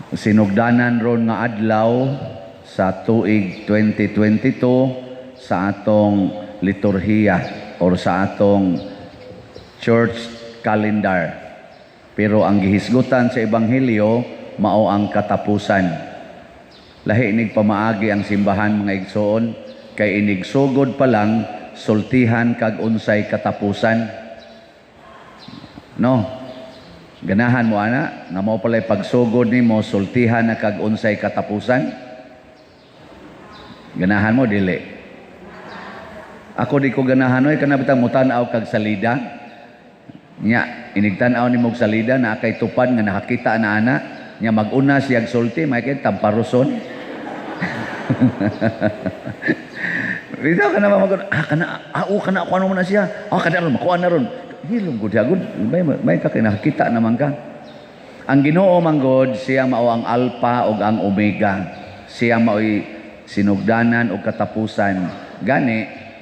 Sinugdanan ron nga adlaw sa tuig 2022 sa atong liturhiya or sa atong church calendar. Pero ang gihisgutan sa ebanghelyo mao ang katapusan. Lahi nig pamaagi ang simbahan, mga igsoon, kay inigsugod pa lang sultihan kag unsay katapusan. No? Ganahan mo ana nga mao palay pagsugod nimo sultihan na kag unsay katapusan? Ganahan mo, dili? Ako di ko ganahan oy, kana bitang mutan-aw kag salida. Nya inigtan-aw nimo og salida na kay tupad nga nakakita na ana, nya mag-una siyag sulti may kay tamparuson. Bitaw ka na mag kana kana ako ano man na siya. Ah, kana ron makuha na ron. Hilom gud gud may ka kay nakakita naman ka. Ang Ginoo man gud siya mao ang Alpha ug ang Omega. Siya maoy sinugdanan ug katapusan. Gani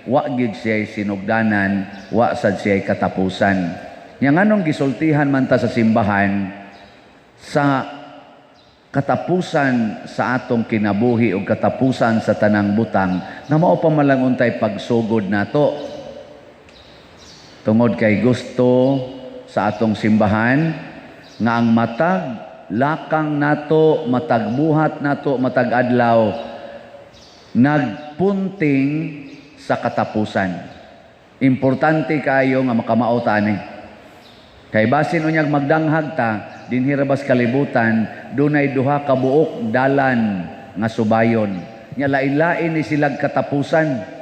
wa gid siya sinugdanan, wa sad siya katapusan. Nya nganong gisultihan man ta sa simbahan sa katapusan sa atong kinabuhi o katapusan sa tanang butang nga mao pa man lang untay pagsugod nato? Tungod kay gusto sa atong simbahan nga ang matag lakang nato, matag buhat nato, matag adlaw nagpunting sa katapusan. Importante kayo nga makamao ta ani. Kay basin unyag magdanghag ta dinhi ra bas kalibutan, dunay duha ka buok dalan nga subayon. Nya lain-lain ni silag katapusan.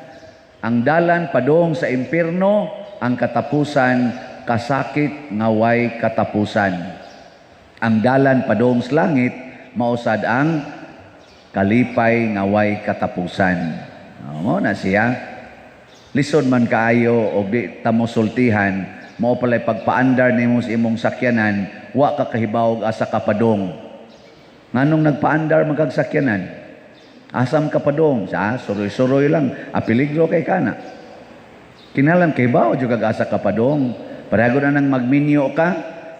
Ang dalan padung sa impierno, ang katapusan kasakit nga way katapusan. Ang dalan padung sa langit mausad ang kalipay nga way katapusan. Oh, mao na siya. Lisod man kaayo og di ta mo sultihan, mao palay pagpaandar nimo sa imong sakyanan, wa ka kahibawog asa ka padong. Nganong nagpaandar man kag sakyanan? Asam ka padong? Sa suroy-suroy lang. A peligro kay kana. Kinahanglan kahibaw jud kag asa ka padong. Pareho na nang magminyo ka,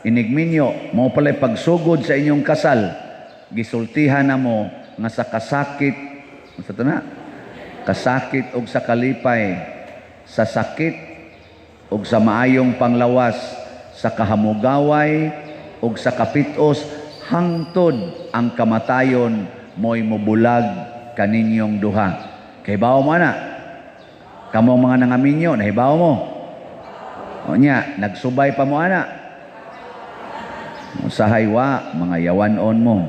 inigminyo, mao palay pagsugod sa inyong kasal, gisultihan na mo nga sa kasakit, sa to na, kasakit og sa kalipay, sa sakit og sa maayong panglawas, sa kahamugaway og sa kapitos, hangtod ang kamatayon mo'y mubulag kaninyong duha. Kahibaw mo ana? Kamo mga nangaminyo, nahibaw mo? O nya, nagsubay pa mo ana? Usahay wa, mga yawan-on mo.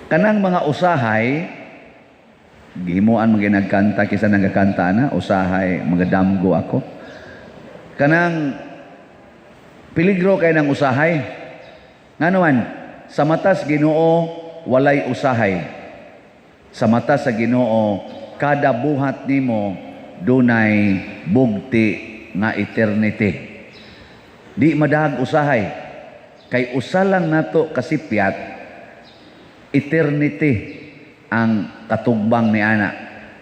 Kanang mga usahay, gihimuan mga nagkanta, kisa nagkanta na, usahay, mga damgo ako. Kanang peligro kay ng usahay. Ngano man, sa matas Ginoo walay usahay. Sa mata sa Ginoo, kada buhat nimo dunay bugti nga eternity. Di madahag usahay. Kay usa lang nato kasipyat, eternity ang katugbang ni ana.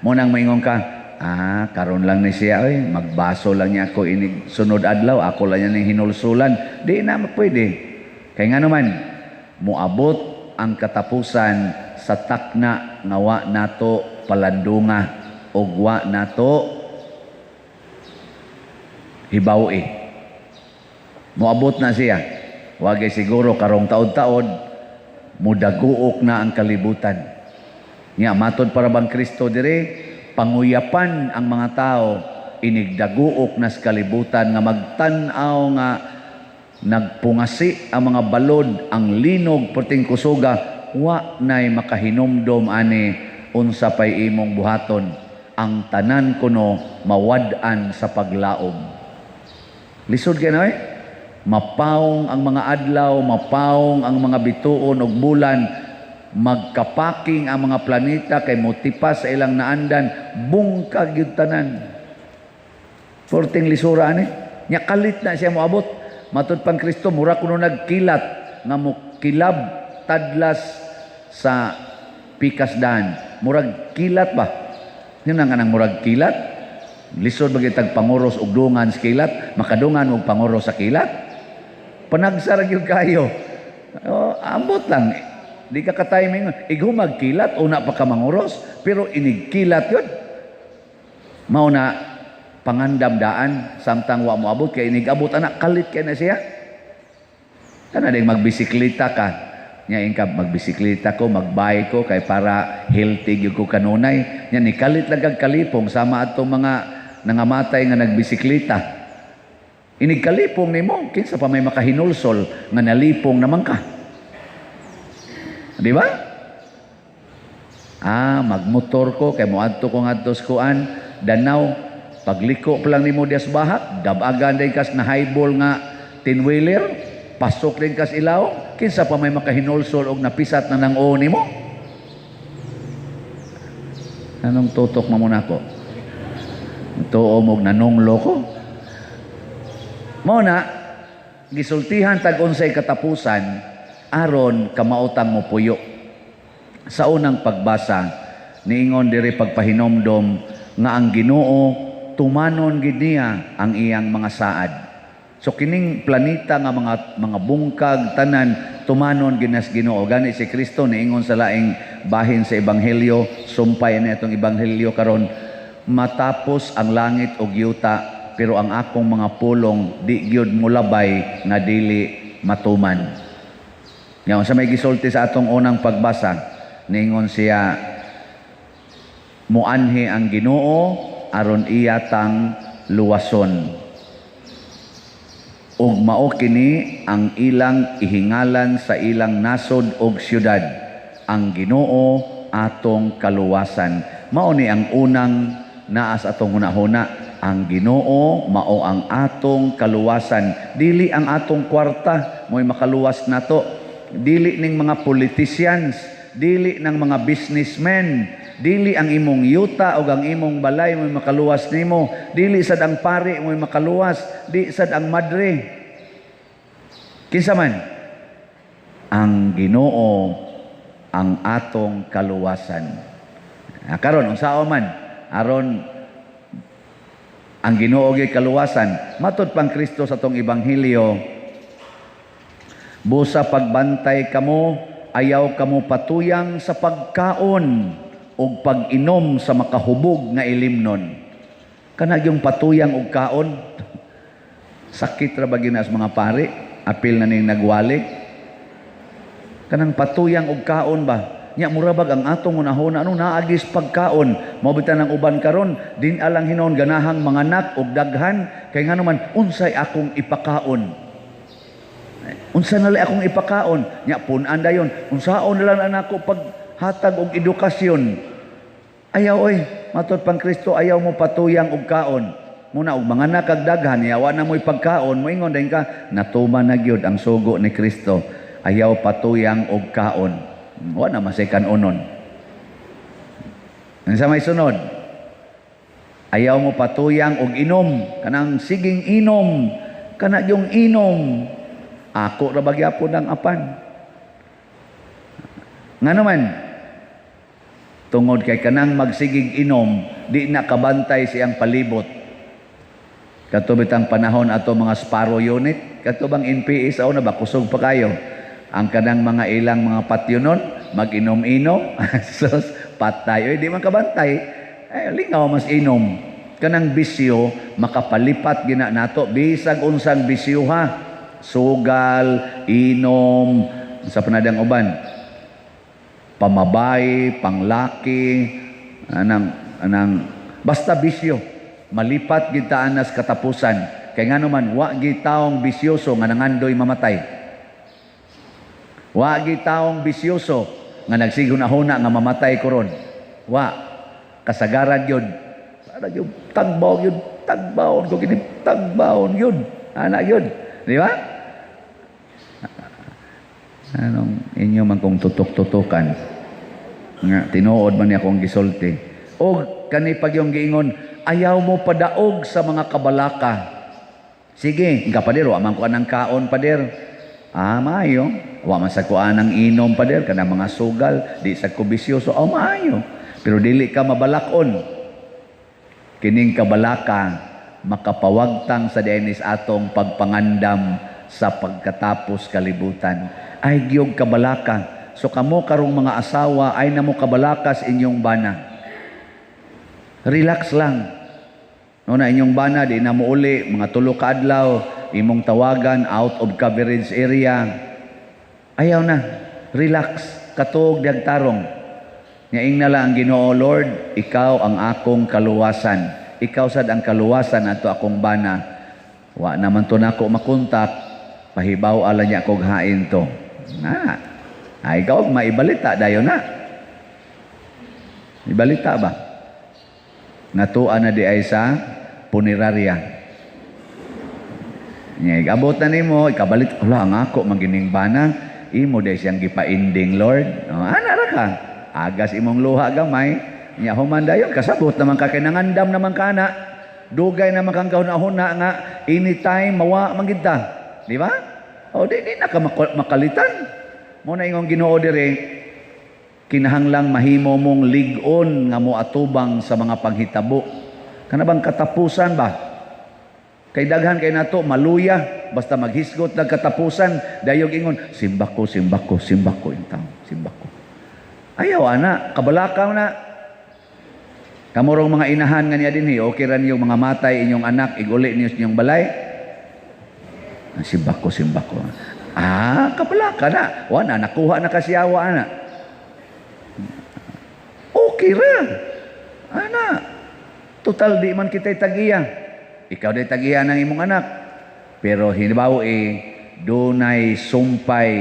Mo nang maingon ka, "Ah, karon lang ni siya oy, magbaso lang niya ako inig sunod adlaw, ako lang niya ning hinulsulan." Di na pwede. Kay ngano man, moabot ang katapusan sa takna nga wa nato palandunga og wa nato hibaw-i. Moabot na siya. Wagay siguro karong taod-taod mudaguok na ang kalibutan. Nya matod para bang Kristo dire panguyapan ang mga tao inigdaguok na sa kalibutan nga magtan-aw nga nagpungasi ang mga balod, ang linog perting kusuga, wa nay makahinumdom ani unsa pay imong buhaton. Ang tanan kuno mawad-an sa paglaom. Lisod kay na eh. Mapawong ang mga adlaw, mapawong ang mga bituon ug bulan, magkapaking ang mga planeta kay motipas sa ilang naandan, bungkag gyud tanan. Perting lisura ani. Nya kalit na siya moabot. Matud pang Kristo, mura kuno nagkilat nga mokilab tadlas sa pikas daan. Murag kilat ba? Yun ang kanang murag kilat. Lisod ba kitag panguros og dungan sa kilat, makadungan og panguros sa kilat. Panagsara gyud kayo. Oh, ambot lang. Di ka ka-timing. Igo magkilat, una pa ka manguros, pero inigkilat yun. Mao na pangandam daan samtang wa mo abot, kay inig-abot anak, kalit kay na siya. Kana ding magbisikleta ka. Nya ka magbisikleta ko, magbike ko kay para healthy gyud ko kanunay. Nya nikalit lang kag kalipong sama atong mga nangamatay nga nagbisikleta. Inig kalipong nimo, kinsa pa may makahinulsol nga nalipong naman ka. Di ba? Ah, magmotor ko kay moadto ko ngadto sa kuan, Danao, pagliko pa lang nimo dias bahak, dabagan din kas na highball nga 10 wheeler, pasok din kas ilaw, kinsa pa may makahinulsol og napisat na nang oo nimo? Anong tutok mo muna ko? Tuo mo nanunglo ko? Mao na gisultihan tag unsay katapusan aron kamaotang mo puyo. Sa unang pagbasa, niingon diri pagpahinomdom nga ang Ginoo tumanon gid niya ang iyang mga saad. So kining planeta nga mga bungkag tanan tumanon ginas Ginoo. Gani si Kristo niingon sa laing bahin sa ebanghelyo, sumpay na itong ebanghelyo karon, matapos ang langit ug yuta pero ang akong mga pulong di gyud molabay nga dili matuman. Nga sa may gisulti sa atong unang pagbasa, niingon siya, muanhi ang Ginoo aron iya tang luwason. Ug mao kini ang ilang ihingalan sa ilang nasod ug syudad, ang Ginoo atong kaluwasan. Mao ni ang unang naa sa atong hunahuna, ang Ginoo mao ang atong kaluwasan. Dili ang atong kwarta mo'y makaluwas nato. Dili ning mga politicians, dili ng mga businessmen, dili ang imong yuta o ang imong balay mo'y makaluwas nimo, dili sad ang pari mo'y makaluwas, di sad ang madre. Kinsa man? Ang Ginoo ang atong kaluwasan. Ah, karon unsaon man aron ang Ginoo gyud kaluwasan? Matud pang Kristo sa atong ebanghelyo, busa pagbantay kamo, ayaw kamo patuyang sa pagkaon ug pag-inom sa makahubog nga ilimnon. Kana yung patuyang og kaon, sakit ra ba gyud sa mga pari, apil na ning nagwali. Kanang patuyang og kaon ba? Nya mura bag ang atong hunahuna ano naagis pagkaon. Mao bitan ang uban karon din alang hinon ganahang manganak og daghan kay ngano man, unsay akong ipakaon? Unsa na lang akong ipakaon? Nya pun-an dayon. Unsaon na lang nako paghatag og edukasyon? Ayaw oy, matod pang Kristo, ayaw mo patuyang og kaon. Muna og manganak kag daghan, yawa na mo'y pagkaon, moingon din ka, natuman na gyud ang sugo ni Kristo. Ayaw patuyang og kaon. Wa na masay kanunon. Ang sa may sunod, ayaw mo patuyang og inom, kanang siging inom, kana yung inom. Ako ra bagyapon ang apan. Nga naman, tungod kay kanang magsigig inom, di na kabantay siyang palibot. Kato bitang panahon ato mga Sparrow unit, kato bang NPA sa una ba, kusog pa kayo. Ang kanang mga ilang mga patyo nun, mag-inom-inom, sus, patay. Oy, di man kabantay. Eh, lingaw mas inom. Kanang bisyo, makapalipat gina nato. Bisag unsang bisyo ha. Sugal, inom, sa panadang uban. Pamabay, panglaki, anang, basta bisyo. Malipat kita anas katapusan. Kay nga naman, wa gitaong bisyoso nga nangandoy mamatay. Wa gitaong bisyoso nga nagsighuna-huna nga mamatay koron. Wa. Kasagaran yun. Para yun, tagbaw yun, tagbaon ko kini, tagbaon yun. Ana yun. Di ba? Anong inyo man kung tutok-tutukan? Nga, tinuod man niya akong gisulti. O kani pag yung giingon, ayaw mo padaog sa mga kabalaka. Sige, nga pader, wa man ko anang kaon, pader. Ah, maayo. Wa man sa kuan ang inom, pader, kanang mga sugal, di sa ko bisyoso, oh, maayo. Pero dili ka mabalakon. Kining kabalaka makapawagtang sa denis atong pagpangandam sa pagkatapos kalibutan. Ay gyud kabalaka. So kamo karong mga asawa, ay namo kabalaka sa inyong bana. Relax lang. No na inyong bana di na mo uli mga 3 ka adlaw, imong tawagan, out of coverage area. Ayaw na. Relax. Katog diyag tarong. Nga ingna lang ang Ginoo, "Lord, ikaw ang akong kaluwasan. Ikaw sad ang kaluwasan ato akong bana. Wa naman to nako makontak, pahibaw ala niya kog hain to." Na. Ay, ikaw maibalita dayon na. Ibalita ba? Nga na di ay sa punerarya. Nya igabot na nimo, ikabalit, "Wala ang ako magining bana, imo di siyang gipainding, Lord." Oh, ana ra ka. Agas imong luha gamay, nya human dayon kasabot naman ka kay nangandam naman ka na. Dugay naman kang kahuna-huna nga anytime mawa man gid ta. Di ba? O di na ka makalitan. Mo na ingong Ginoo dire, kinahanglang mahimo mong lig-on nga moatubang sa mga panghitabo. Kana bang katapusan ba? Kay daghan kay nato maluya basta maghisgot ng katapusan, dayog ingon, "Simba ko, simba ko, simba ko in taon, simba ko." Ayaw ana, kabalakaw na. Kamurong mga inahan nga niya dinhi, okay ra niyo mga matay inyong anak, iguli niyo sa inyong balay. "Ah, simba ko, simba ko." Ah, kabalaka na. Wa na, nakuha na kasi awa ana. Okay ra. Ana. Total di man kita'y tagiya. Ikaw di tagiya ng imong anak. Pero hibaw eh, dunay sumpay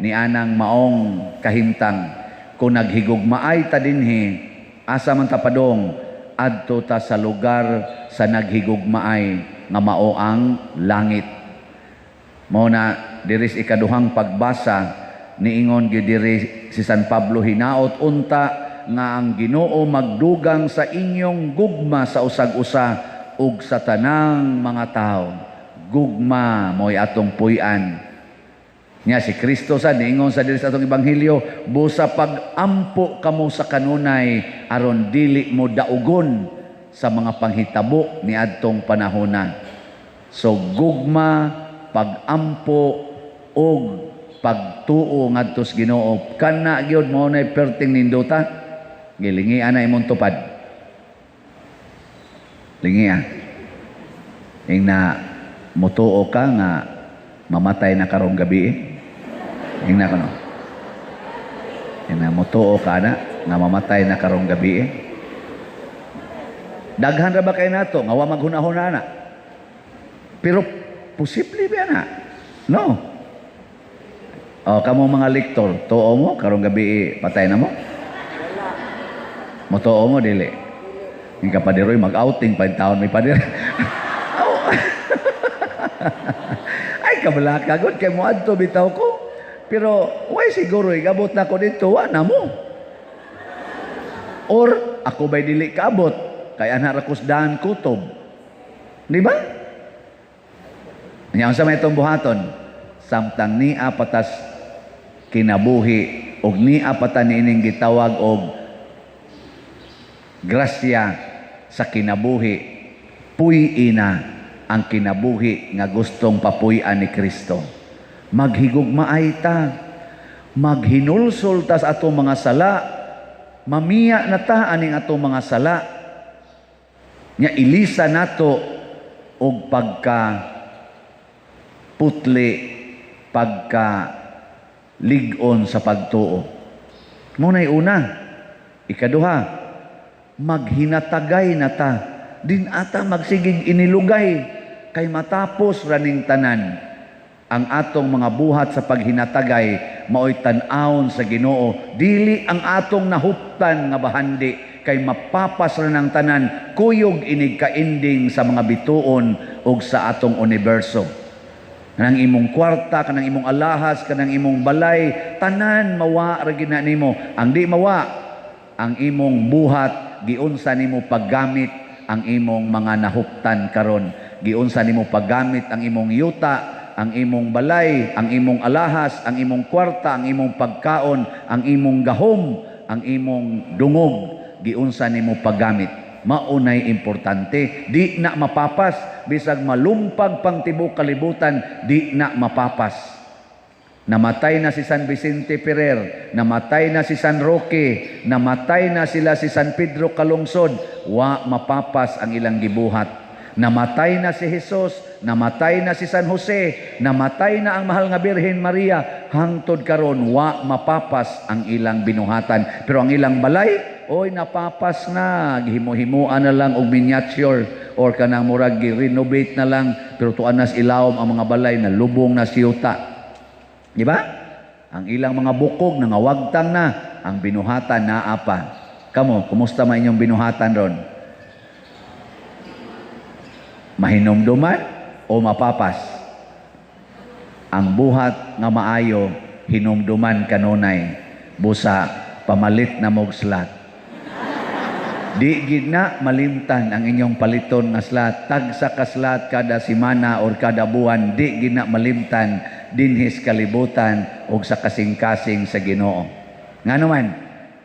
ni anang maong kahimtang. Kung naghigugmaay ta dinhi, asa man ta padong? Adto ta sa lugar sa naghigugmaay nga mao ang langit. Mao na diri sa ikaduhang pagbasa, niingon gyud diri si San Pablo, "Hinaot unta nga ang Ginoo magdugang sa inyong gugma sa usag-usa ug sa tanang mga tao." Gugma mo'y atong puy-an. Nya si Kristo sa niingon sa diri sa atong ebanghelyo, "Busa pag-ampo kamo sa kanunay aron dili mo daugon sa mga panghitabo niadtong panahona." So gugma, pag-ampo ug pagtuo ngadto sa Ginoo, kana gyud mo nay perting nindota. Gilingian na imong tupad. Lingia. Ing na mutuo ka nga mamatay na karong gabi eh. Ingna ko no. Ing na mutuo ka na nga mamatay na karong gabi eh. Daghan ra ba kay nato nga wa maghuna-huna na? Pero posible ba na? No. O, kamo mga lektor, tuo mo karong gabi eh, patay na mo? Mutuo mo dili? Yung kapadiroy mag-outing pa taon may padir. Aw. Ay, kabalaka gud kay moadto bitaw ko. Pero way siguro igabot na ko dito, wa na mo. Or ako ba'y dili kaabot kay ana ra kus daan kutob. Di ba? Nya unsa may itong buhaton? Samtang nia patas kinabuhi og nia pata niining gitawag og grasya sa kinabuhi, puy-ina ang kinabuhi nga gustong papuy-an ni Kristo. Maghigugmaay ta, maghinulsol ta sa atong mga sala, mamiya na ta aning atong mga sala, nya ilisa nato og pagka putli, pagka lig-on sa pagtuo. Muna'y una. Ikaduha, maghinatagay na ta. Din ata magsigig inilugay kay matapos raning tanan. Ang atong mga buhat sa paghinatagay mao'y tan-awon sa Ginoo, dili ang atong nahuptan nga bahandi, kay mapapas ra ng tanan, kuyog inig kainding sa mga bituon ug sa atong universo. Kanang imong kwarta, kanang imong alahas, kanang imong balay, tanan mawa ra gid na nimo. Ang di mawa, ang imong buhat, giunsa nimo paggamit ang imong mga nahuptan karon. Giunsa nimo paggamit ang imong yuta, ang imong balay, ang imong alahas, ang imong kwarta, ang imong pagkaon, ang imong gahom, ang imong dungog, giunsa nimo paggamit. Maunay importante, di na mapapas, bisag malumpag pang tibok kalibutan, di na mapapas. Namatay na si San Vicente Ferrer, namatay na si San Roque, namatay na sila si San Pedro Calungsod, wa mapapas ang ilang gibuhat. Namatay na si Jesus, namatay na si San Jose, namatay na ang mahal nga Birhen Maria, hangtod karon wa mapapas ang ilang binuhatan. Pero ang ilang balay, oy, napapas na, gihimo-himuan na lang og miniature or kanang murag gi-renovate na lang, pero tuan nas ilawom ang mga balay na lubong na siyuta. Di ba? Ang ilang mga bukog nangawagtang na, ang binuhatan naa pa. Kamo, kumusta man inyong binuhatan ron? Mahinumduman o mapapas? Ang buhat nga maayo, hinumduman kanunay. Busa pamalit na mog slot. Di gid na malimtan ang inyong paliton nga slot. Tagsa ka slot kada simana or kada buwan, di gid na malimtan dinhis kalibutan og sa kasing-kasing sa Ginoo. Ngano man,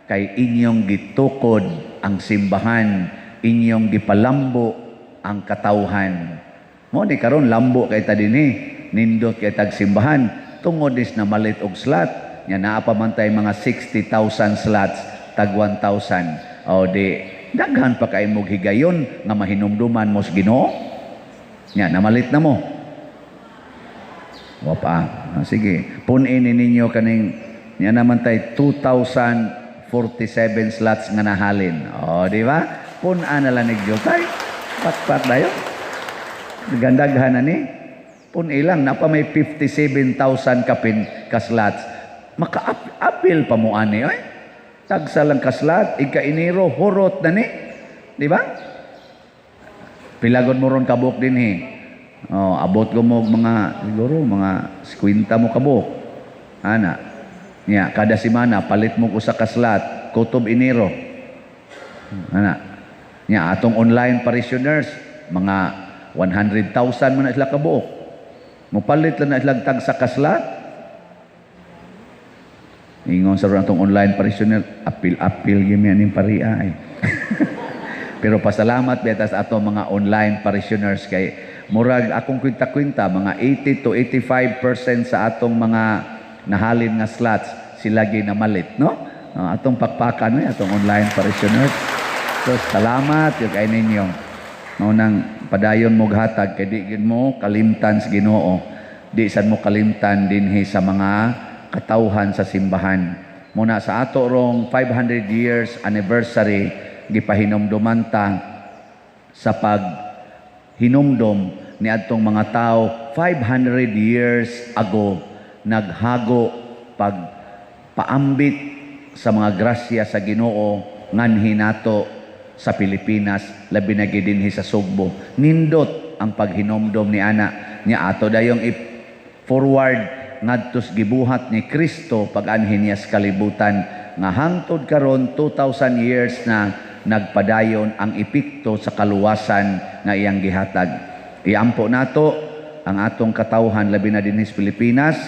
kay inyong gitukod ang simbahan, inyong gipalambo ang katawhan. Mo ni karon lambo kay ta dinhi, nindot kay tag simbahan tungod is namalit og slot. Nya naa pa man tay mga 60,000 slots, tag 1,000. O di daghan pa kay mog higayon nga mahinumduman mo sa Ginoo. Nya namalit na mo. Wa pa. Ah, sige, pun-in ninyo kaning nya naman tay 2,047 slots nga nahalin. O, di ba? Pun-an na lang ni tay. Patpat dayon. Gandaghan na ni. Pun ilang napa may 57,000 kapin ka slots. Maka-apil pa mo ani oy. Tagsa lang ka slot, ika Enero hurot na ni. Di ba? Pilagon mo ron kabuk dinhi. Oh, abot ko mo mga siguro mga 50 mo kabuk. Ana. Nya kada semana palit mo usa ka slot, kutob Enero. Ana. Nya atong online parishioners, mga 100,000 man na sila kabuok. Mopalit lang na sila tagsa ka slot. Ingon sa atong online parishioner, apil-apil gyud mi aning paria ay. Pero pasalamat betas ato mga online parishioners kay murag akong kwinta-kwinta, mga 80 to 85% sa atong mga nahalin nga slots sila namalit, no? Atong pakpakan no, atong online parishioners. So salamat yung kay ninyo. Mao nang padayon mo hatag kay di gid mo kalimtan sa Ginoo. Di sad mo kalimtan dinhi sa mga katawhan sa simbahan. Muna sa ato rong 500 years anniversary, gipahinumduman ta sa pag hinumdom ni adtong mga tao 500 years ago naghago pag paambit sa mga grasya sa Ginoo nganhi nato sa Pilipinas, labi na gid dinhi sa Sugbo. Nindot ang paghinomdom ni ana nya ato dayong i-forward ngadtos gibuhat ni Kristo pag-anhi niya sa kalibutan nga hangtod karon 2000 years na nagpadayon ang epekto sa kaluwasan nga iyang gihatag. Iampo nato ang atong katawhan, labi na dinhi sa Pilipinas,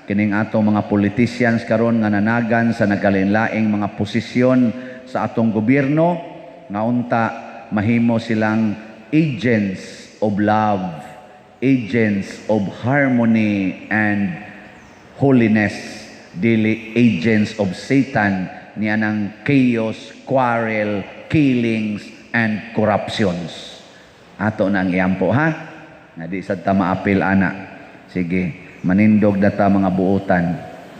kining atong mga politicians karon nga nanagan sa nagkalain-laing mga posisyon sa atong gobyerno, nga unta mahimo silang agents of love, agents of harmony and holiness, dili agents of Satan niya ng chaos, quarrel, killings and corruptions. Ato na ang iampo, ha? Nga di sad ta maapil ana. Sige, manindog na ta mga buotan.